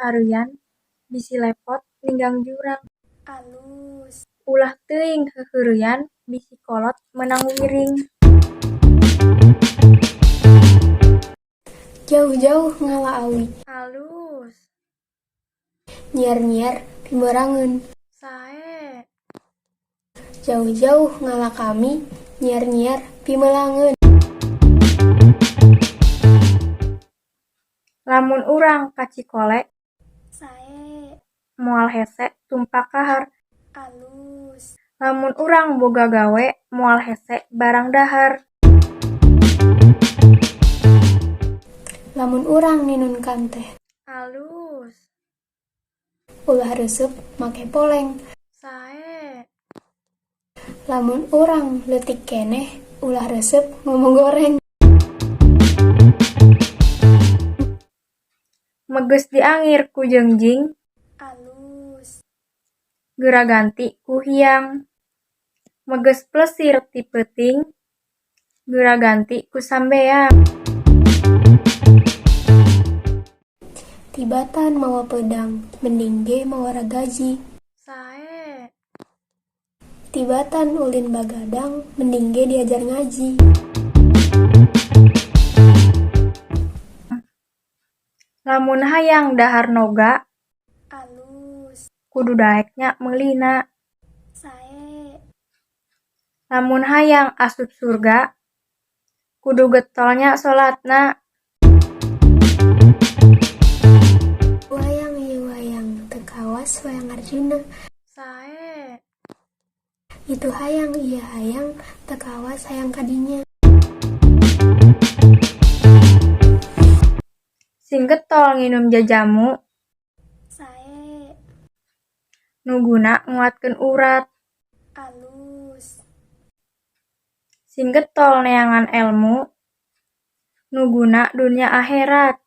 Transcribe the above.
areuyan bisi lepot ninggang jurang. Alus. Ulah teuing heuheureyan bisi kolot meunang wiring. Jauh-jauh ngala awi. Alus. Nyiar-nyiar pimerangeun. Sae. Jauh-jauh ngala kami, nyiar-nyiar pimelangeun. Lamun urang ka Cikole. Sae. Moal hese tumpak kahar. Alus. Lamun urang boga gawe moal hese barang dahar. Lamun urang ninunkan teh. Alus. Ulah resep make poleng. Sae. Lamun urang leutik keneh ulah resep ngomong goreng. Meges diangir ku jengjing. Alus. Geura ganti ku hiang. Meges plesir ti peuting geura ganti ku sambeang. Tibatan mawa pedang mending ge mawa ragaji. Sae. Tibatan ulin bagadang mending ge diajar ngaji. Lamun hayang dahar noga. Alus. Kudu daek nya meulina. Sae. Lamun hayang asup surga kudu getol nya solatna. Wayang ieu wayang teu kawas wayang Arjuna. Sae. Itu hayang ieu hayang teu kawas hayang ka dinya. Sing getol nginum jajamu. Sae. Nu guna nguatkeun urat. Alus. Sing getol neangan elmu nu guna dunya akhirat.